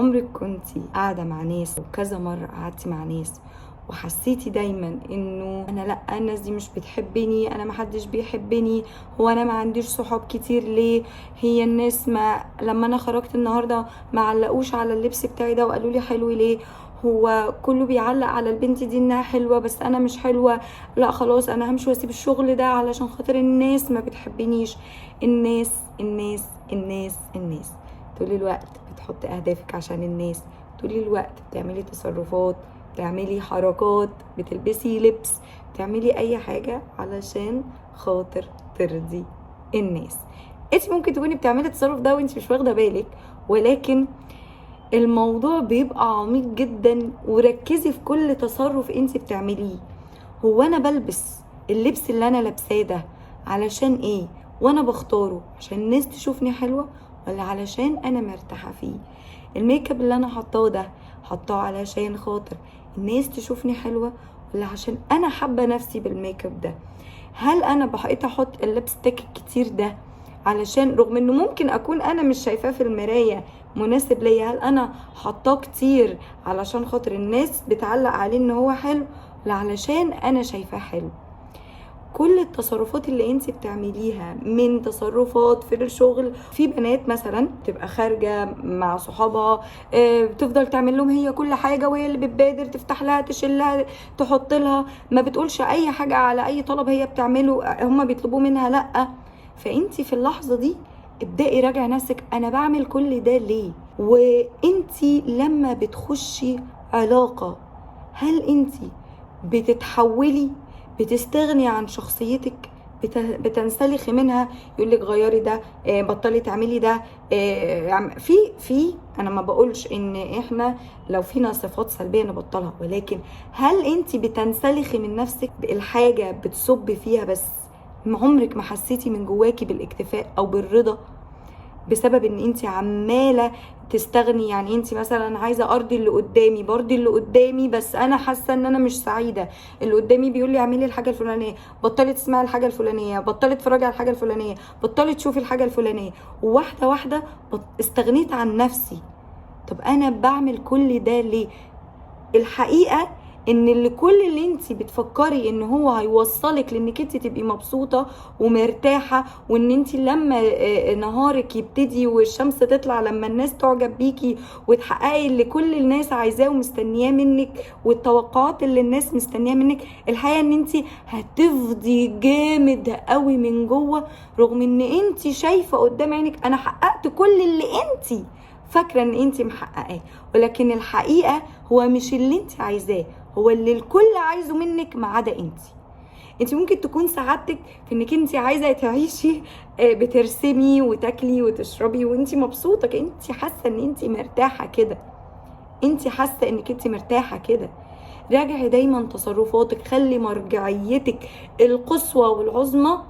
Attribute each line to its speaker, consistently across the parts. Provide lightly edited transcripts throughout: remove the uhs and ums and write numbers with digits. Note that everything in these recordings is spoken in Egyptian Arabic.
Speaker 1: عمرك كنتي قاعدة مع ناس، وكذا مرة قعدتي مع ناس وحسيتي دايما انه انا لا، الناس دي مش بتحبني، انا محدش بيحبني، هو انا ما عنديش صحاب كتير ليه؟ هي الناس ما لما انا خرجت النهارده ما علقوش على اللبس بتاعي ده وقالوا لي حلو ليه؟ هو كله بيعلق على البنت دي انها حلوة بس انا مش حلوه. لا خلاص، انا همشي واسيب الشغل ده علشان خاطر الناس ما بتحبنيش. الناس، الناس، الناس، الناس. طول الوقت بتحطي اهدافك عشان الناس، طول الوقت بتعملي تصرفات، بتعملي حركات، بتلبسي لبس، بتعملي اي حاجة علشان خاطر ترضي الناس. انت ممكن تكوني بتعملي التصرف ده وانت مش واخده بالك، ولكن الموضوع بيبقى عميق جدا. وركزي في كل تصرف انت بتعمليه. هو انا بلبس اللبس اللي انا لابساه ده علشان ايه؟ وانا بختاره عشان الناس تشوفني حلوة ولا علشان انا مرتاحة فيه؟ الميك اب اللي انا حطاه ده حطاه علشان خاطر الناس تشوفني حلوة ولا عشان انا حابة نفسي بالميك اب ده؟ هل انا بقيت احط ال lipstick الكتير ده علشان رغم انه ممكن اكون انا مش شايفاه في المراية مناسب ليا، هل انا حطاه كتير علشان خاطر الناس بتعلق عليه ان هو حلو ولا علشان انا شايفاه حلو؟ كل التصرفات اللي انت بتعمليها من تصرفات في الشغل، في بنات مثلا تبقى خارجه مع صحابها، بتفضل تعمل لهم هي كل حاجة، وهي اللي بتبادر، تفتح لها، تشيلها، تحط لها، ما بتقولش اي حاجة على اي طلب هي بتعمله، هما بيطلبوه منها لا. فانت في اللحظة دي ابدأي راجعي نفسك، انا بعمل كل ده ليه؟ وانت لما بتخشي علاقة هل انت بتتحولي، بتستغني عن شخصيتك، بتنسلخي منها؟ يقولك غيري ده، بطلي تعملي ده. في انا ما بقولش ان احنا لو فينا صفات سلبية نبطلها، ولكن هل انت بتنسلخي من نفسك؟ الحاجة بتصب فيها بس عمرك ما حسيتي من جواكي بالاكتفاء او بالرضا بسبب ان انت عماله تستغني. انت مثلا عايزه ارضي اللي قدامي، برضي اللي قدامي، بس انا حاسه ان انا مش سعيدة. اللي قدامي بيقول لي اعملي الحاجة الفلانية، بطلي تسمعي الحاجة الفلانية، بطلي تتفرجي على الحاجة الفلانية، بطلي تشوفي الحاجة الفلانية، وواحدة واحدة استغنيت عن نفسي. طب انا بعمل كل ده ليه؟ الحقيقة ان اللي كل اللي انت بتفكري ان هو هيوصلك لانك انت تبقي مبسوطة ومرتاحه، وان انت لما نهارك يبتدي والشمس تطلع، لما الناس تعجب بيكي وتحققي اللي كل الناس عايزاه ومستنياه منك والتوقعات اللي الناس مستنياه منك، الحقيقة ان انت هتفضي جامد قوي من جوه، رغم ان انت شايفه قدام عينك انا حققت كل اللي انت فاكره ان انت محققاه، ولكن الحقيقة هو مش اللي انت عايزاه، هو اللي الكل عايزه منك ما عدا انت. انت ممكن تكون سعادتك في انك انت عايزه تعيشي، بترسمي وتاكلي وتشربي وانت مبسوطة، انت حاسه ان انت مرتاحة كده، انت حاسه انك انت مرتاحة كده. راجعي دايما تصرفاتك، خلي مرجعيتك القصوى والعظمى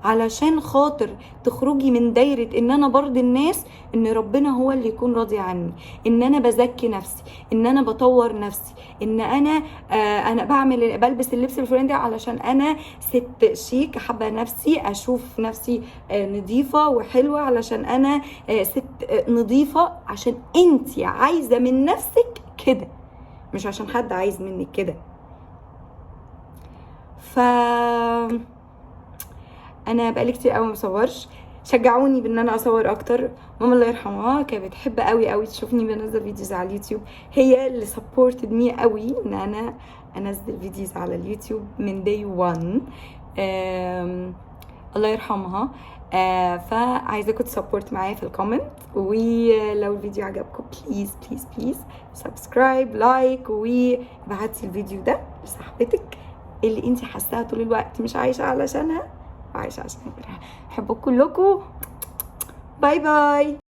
Speaker 1: علشان خاطر تخرجي من دايرة ان انا برضي الناس، ان ربنا هو اللي يكون راضي عني، ان انا بزكي نفسي، ان انا بطور نفسي، ان انا بلبس اللبس الفلاني ده علشان انا ست شيك، حابة نفسي، اشوف نفسي، نظيفة وحلوة، علشان انا، ست، نظيفة، عشان انتي عايزة من نفسك كده، مش عشان حد عايز منك كده. ف انا بقالي كتير قوي ما بصورش، شجعوني بان انا اصور اكتر. ماما الله يرحمها كانت بتحب قوي قوي تشوفني بنزل videos على اليوتيوب، هي اللي supported me قوي ان انا انزل videos على اليوتيوب من day 1. الله يرحمها. فعايزاكم ت support معايا في ال comment، ولو الفيديو عجبكم please please please subscribe، like، وابعتي الفيديو ده لصاحبتك اللي انت حاساها طول الوقت مش عايشه علشانها، عايشه عشان غيرها. بحبكم كلكم، bye bye.